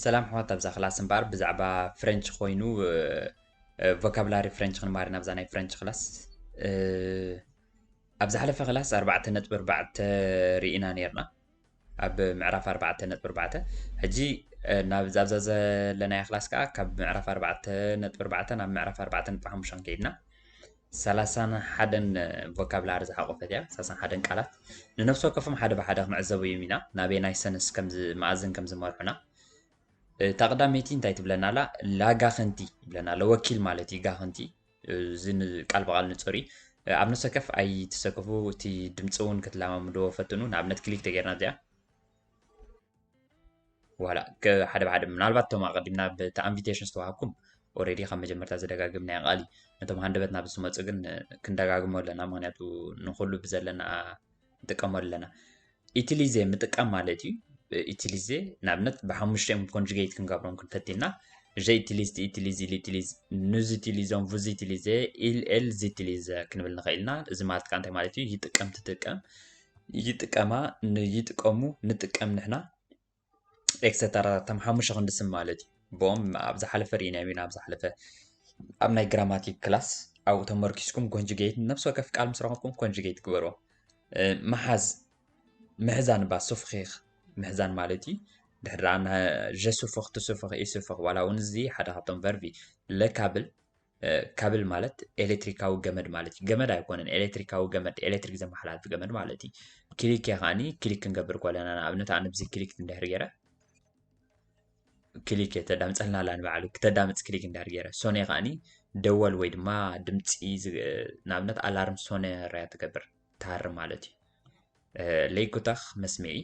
ሰላም ኣሕዋት፣ ኣብዛ ክላስ እምበኣር ብዛዕባ ፍሬንች ኮይኑ፣ እ፣ እ፣ ቮካብላሪ ፍሬንች ክንማሃር ኢና ኣብዛ ናይ ፍሬንች ክላስ። እ፣ ኣብ ዝሓለፈ ክላስ ኣርባዕተ ነጥቢ ኣርባዕተ ርኢና ነይርና። ኣብ ምዕራፍ ኣርባዕተ ነጥቢ ኣርባዕተ። ሕጂ፣ እ፣ ናብ፣ ኣብዛ ዘለናዮ ክላስ ከኣ ካብ ምዕራፍ ኣርባዕተ ነጥቢ ኣርባዕተ ናብ ምዕራፍ ኣርባዕተ ነጥቢ ሓሙሽተ ከይድና። ሰላሳን ሓደን ቮካብላሪ ዝሓቆፈት እያ፣ ሰላሳን ሓደን ቃላት። ንነፍሲ ወከፎም ሓደ ብሓደ ክንዕዘቦም ኢና፣ ናበየናይ ሰንስ ከም ዝ-፣ መኣዝን ከም ዝመርሑና። እታ ቀዳመይቲ እንታይ ትብለና ኣላ? ላጋኸንቲ ይብለና ኣሎ። ወኪል ማለት እዩ፣ ጋኸንቲ። እዚ ን-፣ ቃል ብቓል ንጹር እዩ። ኣብ ነፍሲ ወከፍ ኣይትሰከፉ፣ እቲ ድምጺ እውን ክትለማምድዎ ፈትኑ። ንኣብነት ክሊክ ተጌርና እዚኣ። ዋላ፣ ከ-፣ ሓደ ብሓደ፣ ምናልባት እቶም ኣቐዲምና ብቲ ኢንቪቴሽን ዝተዋሃብኩም፣ ኦልሬዲ ካብ መጀመርታ ዝደጋግምናዮ ቃል እዩ። ነቶም ሃንደበት ናብ ዝመጹ ግን፣ እ፣ ክንደጋግሞ ኣለና፣ ምኽንያቱ ንኹሉ ብዘለና ንጥቀመሉ ኣለና። ኢቲሊዜ ምጥቃም ማለት እዩ። ኢቲሊዜ ንኣብነት ብሓሙሽተ እዮም ኮንጁጌት ክንገብሮም ክንፈቲና። Je utilise, tu utilises, il utilise, nous utilisons, vous utilisez, il, elle utilise ክንብል ንኽእል ኢና። እዚ ማለት ከኣ እንታይ ማለት እዩ? ይጥቀም፣ ትጥቀም፣ ይጥቀማ፣ ን-፣ ይጥቀሙ፣ ንጥቀም ንሕና፣ ኤክሰተራ፣ እቶም ሓሙሽተ ክንዲ ስም ማለት እዩ። ብኦም ኣብ ዝሓለፈ ርኢናዮም ኢና፣ ኣብ ዝሓለፈ ኣብ ናይ ግራማቲክ ክላስ ኣብኡ ተመርኪስኩም ኮንጁጌት፣ ነፍሲ ወከፍ ቃል ምስ ረኸብኩም ኮንጁጌት ግበርዎ። እ፣ ምሓዝ፣ ምሕዛን ባ፣ ሱፍኺኽ ምሕዛን ማለት እዩ። ድሕሪ ደኣ ና-፣ je ሱፍኽ፣ ትሱፍኽ፣ ኢሱፍኽ፣ ዋላ እውን እዚ ሓደ ካብቶም ቨርብ እዩ። ለካብል፣ እ፣ ካብል ማለት ኤሌክትሪካዊ ገመድ ማለት እዩ። ገመድ ኣይኮነን፣ ኤሌክትሪካዊ ገመድ፣ ኤሌክትሪክ ዘመሓላልፍ ገመድ ማለት እዩ። ክሊክ እየ ከኣኒ፣ ክሊክ ክንገብር ከለና፣ ንኣብነት ኣነ ብዚ ክሊክ እንድሕር ገይረ፣ ክሊክ እየ ተዳምፀልና ኣላ ንባዕሉ፣ ክተዳምፅ ክሊክ እንድሕር ገይረ። ሶኔ ከኣኒ ደወል ወይ ድማ ድምፂ ዝ-፣ ንኣብነት ኣላርም ሶኔ ራያ ትገብር፣ ትሃርም ማለት እዩ። እ፣ ሌኩታኽ መስሚዒ፣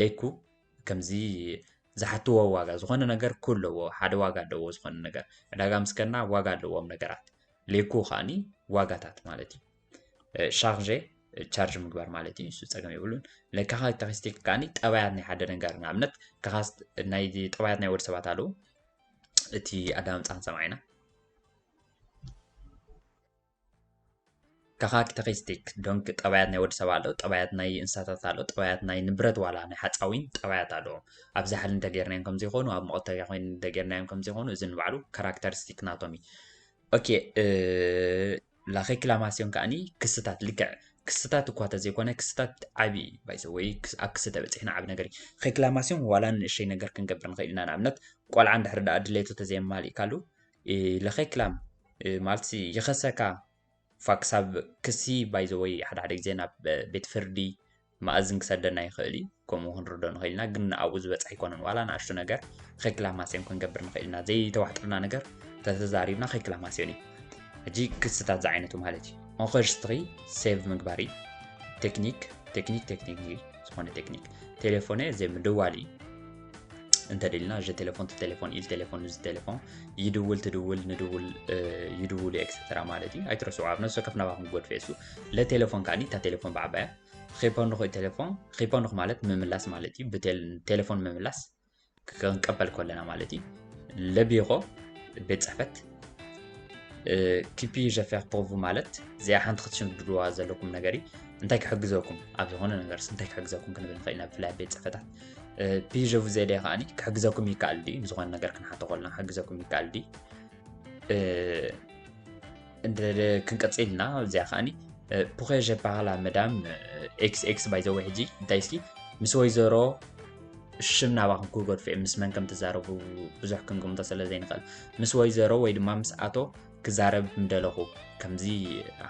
ሌኩ ከምዚ ዝሓትዎ ዋጋ፣ ዝኾነ ነገር ኩ ኣለዎ፣ ሓደ ዋጋ ኣለዎ ዝኾነ ነገር። ዕዳጋ ምስ ከድና ዋጋ ኣለዎም ነገራት። ሌኩ ከኣኒ ዋጋታት ማለት እዩ። እ፣ ሻርዤ፣ እ፣ ቻርጅ ምግባር ማለት እዩ። እሱ ጸገም የብሉን። ለካኻ ካራክተሪስቲክ ከኣኒ ጠባያት ናይ ሓደ ነገር፣ ንኣብነት፣ ካኻስ-፣ ናይ ጠባያት ናይ ወዲ ሰባት ኣለዉ። እቲ ኣዳምጻ ክንሰምዓ ኢና። ካራክተሪስቲክ፣ ዶንክ፣ ጠባያት ናይ ወዲ ሰብ ኣሎ፣ ጠባያት ናይ እንስሳታት ኣሎ፣ ጠባያት ናይ ንብረት ዋላ ናይ ሓጻዊን ጠባያት ኣለዎም። ኣብዚ ሓሊ እንተጌርናዮም ከምዚ ይኾኑ፣ ኣብ መቆተርያ ኮይኑ እንተጌርናዮም ከምዚ ይኾኑ፣ እዚ ንባዕሉ ካራክተሪስቲክ ናቶም እዩ። ኦኬ፣ እ፣ ላ ሬክላማሲዮን ከኣኒ ክስታት፣ ልክዕ ክስታት እኳ ተዘይኮነ፣ ክስታት ዓቢ እዩ። ባይ ዘ ወይ፣ ክስ-፣ ኣብ ክሲ ተበጺሕና ዓቢ ነገር እዩ። ሬክላማሲዮን ዋላ ንእሽተይ ነገር ክንገብር ንኽእል ኢና። ንኣብነት፣ ቆልዓ እንድሕር ደኣ ድሌቱ ተዘየማሊእካሉ፣ እ፣ ለኸክላም፣ እ፣ ማለትሲ ይኸሰካ፣ ፋ ክሳብ ክሲ፣ ባይ ዘ ወይ፣ ሓደ ሓደ ግዜ ናብ፣ እ፣ ቤት ፍርዲ መኣዝን ክሰደና ይኽእል እዩ። ከምኡ ክንርዶ ንኽእል ኢና፣ ግን ኣብኡ ዝበጽሕ ኣይኮነን። ዋላ ንኣሽቱ ነገር ሬክላማሲዮን ክንገብር ንኽእል ኢና። ዘይተዋሕጠልና ነገር ተተዛሪብና ሬክላማሲዮን እዩ። ሕጂ ክስታት ዝዓይነቱ ማለት እዩ። ኦንረጅስትሪ፣ ሴቭ ምግባር እዩ። ቴክኒክ፣ ቴክኒክ፣ ቴክኒክ እዩ። ዝኾነ ቴክኒክ። ቴሌፎነ፣ ዘይ ምድዋል እዩ። እንተ ደሊና፣ je téléphone፣ tu téléphones፣ il téléphone፣ nous téléphonons፣ ይድውል፣ ትድውል፣ ንድውል፣ እ፣ ይድውሉ፣ ኤክሰተራ ማለት እዩ። ኣይትረስዑ፣ ኣብ ነፍሲ ወከፍ ናባኹም ክገድፎ እየ እሱ። ለቴሌፎን ከኣኒ፣ እታ ቴሌፎን ብዓባያ። ሪፖንድኹ ቴሌፎን፣ ሪፖንድኹ ማለት ምምላስ ማለት እዩ። ብቴል-፣ ቴሌፎን ምምላስ፣ ክንቀበል ከለና ማለት እዩ። ለቢኾ፣ ቤት ጽሕፈት፣ እ፣ qui puis-je faire pour vous ማለት፣ እዚኣ ሓንቲ ክትሽምድድዋ ዘለኩም ነገር እዩ። እንታይ ክሕግዘኩም? ኣብ ዝኾነ ነገርስ እንታይ ክሕግዘኩም ክንብል ንኽእል ኢና፣ ብፍላይ ኣብ ቤት ጽሕፈታት። እ፣ puis-je vous aider ከኣኒ፣ ክሕግዘኩም ይከኣል ድዩ? ንዝኾነ ነገር ክንሓቶ ከለና፣ ክሕግዘኩም ይከኣል ድዩ? እ፣ እንደ-፣ ክንቀጽል ኢና። እዚኣ ከኣኒ፣ እ፣ pourrais-je parler à madame፣ እ፣ ኤክስ ኤክስ፣ by the way፣ ሕጂ እንታይ እስኪ፣ ምስ ወይዘሮ፣ ሽም ናባኹም ክገድፎ እየ፣ ምስ መን ከም ትዛረቡ ብዙሕ ክንግምቶ ስለ ዘይንኽእል፣ ምስ ወይዘሮ ወይ ድማ ምስ ኣቶ ክዛረብ ምደለኹ፣ ከምዚ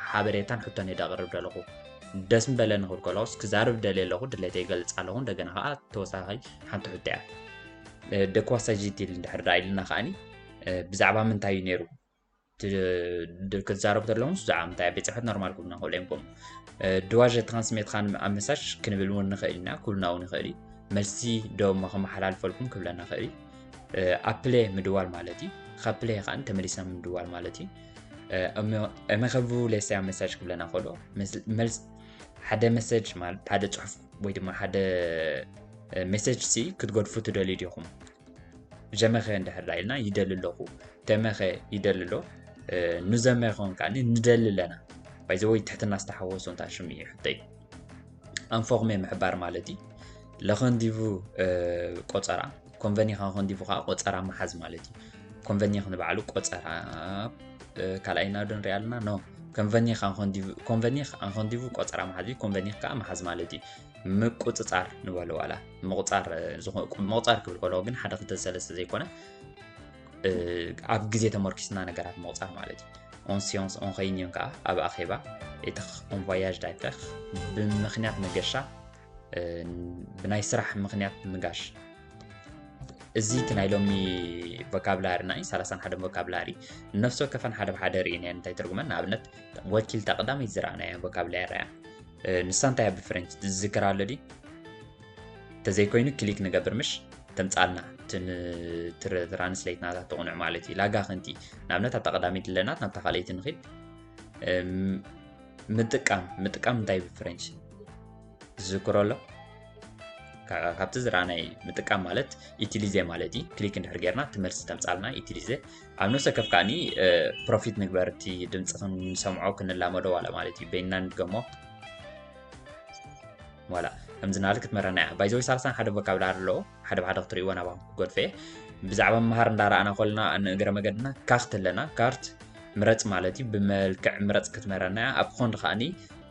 ሓበሬታን ሕቶን እየ ደቕርብ ደለኹ። ደስ ምበለኒ ክብል ከለኹስ፣ ክዛረብ ደልየ ኣለኹ፣ ድሌተይ ይገልጽ ኣለኹ። እንደገና ኸኣ ተወሳኺ ሓንቲ ሕቶ እያ። እ፣ de quoi s'agit-il እንድሕር ደኣ ኢልና ከኣኒ፣ እ፣ ብዛዕባ ምንታይ እዩ ነይሩ? ት-፣ ድ-፣ ክትዛረቡ ተለኹም ብዛዕባ ምንታይ? ኣብ ቤት ጽሕፈት ኖርማል ክብሉና ክእሉ እዮም ከምኡ። እ፣ dois-je transmettre un message ክንብል እውን ንኽእል ኢና፣ ክብሉና እውን ይኽእል እዩ። መልሲ ዶ እሞ ከመሓላልፈልኩም ክብለና ይኽእል እዩ። እ፣ appeler ምድዋል ማለት እዩ። Rappeler ከኣ ተመሊስና ምድዋል ማለት እዩ። እ፣ aimeriez-vous laisser un message ክብለና ከሎ፣ መስ-፣ መልስ-፣ ሓደ መሰጅ ማለት ሓደ ጽሑፍ ወይ ድማ ሓደ፣ እ፣ ሜሴጅ ሲ ክትገድፉ ትደልዩ ዲኹም? J'aimerais እንድሕር ደኣ ኢልና ይደሊ ኣለኹ። T'aimerais ይደሊ ኣሎ። እ፣ nous aimerions ከኣ ንደሊ ኣለና። By the way፣ ትሕትና ዝተሓወሶ እንታይ ሽም እዩ ሕቶይ? Informer ምሕባር ማለት እዩ። Le rendez-vous፣ እ፣ ቆጸራ። ኮንቨኒክ ኣንኮንዲቭ ከዓ ቆፀራ ምሓዝ ማለት እዩ። ኮንቨኒክ ንባዕሉ ቆፀራ ካልኣይ ናዶ ንሪኣ ኣለና። ኖ፣ ኮንቨኒክ ኣንኮንዲቭ ቆፀራ ምሓዝ እዩ። ኮንቨኒክ ከዓ ምሓዝ ማለት እዩ። ምቁፅፃር ንበሎ ዋላ ምቁፃር ክብል ከሎ ግን ሓደ ክልተ ሰለስተ ዘይኮነ ኣብ ግዜ ተመርኪስና ነገራት ምቁፃር ማለት እዩ። ኦን ሲዮንስ ኦን ኸይኒዮን ከዓ ኣብ ኣኼባ ኤተኽ ኦን ቫያዥ ዳይተኽ ብምክንያት መገሻ ብናይ ስራሕ ምክንያት ምጋሽ። እዚ እቲ ናይ ሎሚ ቮካብላሪ ናይ ሰላሳን ሓደን ቮካብላሪ ነፍሲ ወከፈን ሓደ ብሓደ ርኢናዮ እንታይ ትርጉመን። ንኣብነት ወኪል እታ ቀዳመይቲ ዝረኣናያ ቮካብላሪ እያ። ንሳ እንታይ እያ ብፍሬንች ትዝክር ኣሎ ድዩ? እንተዘይኮይኑ ክሊክ ንገብር ምሽ ተምፃልና ትራንስሌት ናታ ትቑንዕ ማለት እዩ። ላጋ ክንቲ ንኣብነት ኣብታ ቀዳመይቲ ለናት ናብታ ካልኣይቲ ንኺድ። ምጥቃም ምጥቃም እንታይ ብፍሬንች ዝዝክሮ ኣሎ? ካብቲ ዝረኣናይ ምጥቃም ማለት ኢቲሊዜ ማለት እዩ። ክሊክ እንድሕር ጌርና ትመልሲ ተምፃልና ኢቲሊዜ። ኣብ ነፍሰ ከፍ ከዓኒ ፕሮፊት ንግበር እቲ ድምፂ ክንሰምዖ ክንላመዶ ዋላ ማለት እዩ። በይንና ንድገሞ ዋላ ከምዚ ናበለት ክትመረና እያ። ባይዘወይ ሰላሳን ሓደ ቮካብላሪ ኣለዎ። ሓደ ብሓደ ክትርእይዎ ናባኹም ክገድፈ እየ። ብዛዕባ ምምሃር እንዳረኣና ኮለና ንእግረ መገድና ካርት ኣለና። ካርት ምረፅ ማለት እዩ። ብመልክዕ ምረፅ ክትመረና እያ። ኣብ ፎንድ ከዓኒ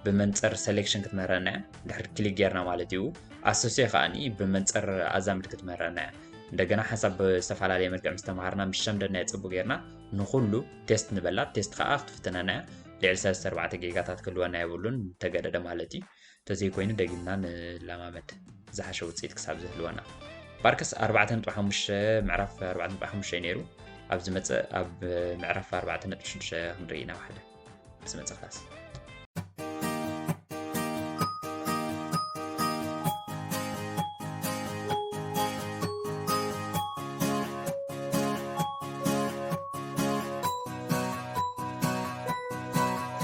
ብመንፅር ሴሌክሽን ክትመረና እያ። ድሕሪ ክሊክ ጌርና ማለት እዩ። ኣሶሴ ከዓኒ ብመንፅር ኣዛምድ ክትመረና እያ። እንደገና ሓንሳብ ብዝተፈላለየ መልክዕ ምስ ተምሃርና ምስ ሸምደድናዮ ፅቡቅ ጌርና ንኩሉ ቴስት ንበላ። ቴስት ከዓ ክትፍትነና እያ። ልዕሊ ሰለስተ ኣርባዕተ ጌጋታት ክህልወና የብሉን ተገደደ ማለት እዩ። ተዘይኮይኑ ደጊምና ንለማመድ ዝሓሸ ውፅኢት ክሳብ ዝህልወና። ፓርከስ ኣርባዕተ ነጥቢ ሓሙሽተ ምዕራፍ ኣርባዕተ ነጥቢ ሓሙሽተ እዩ ነይሩ። ኣብ ዝመፅእ ኣብ ምዕራፍ ኣርባዕተ ነጥቢ ሽዱሽተ ክንርኢ ኢና። ሓደ ዝመፅእ ክላስ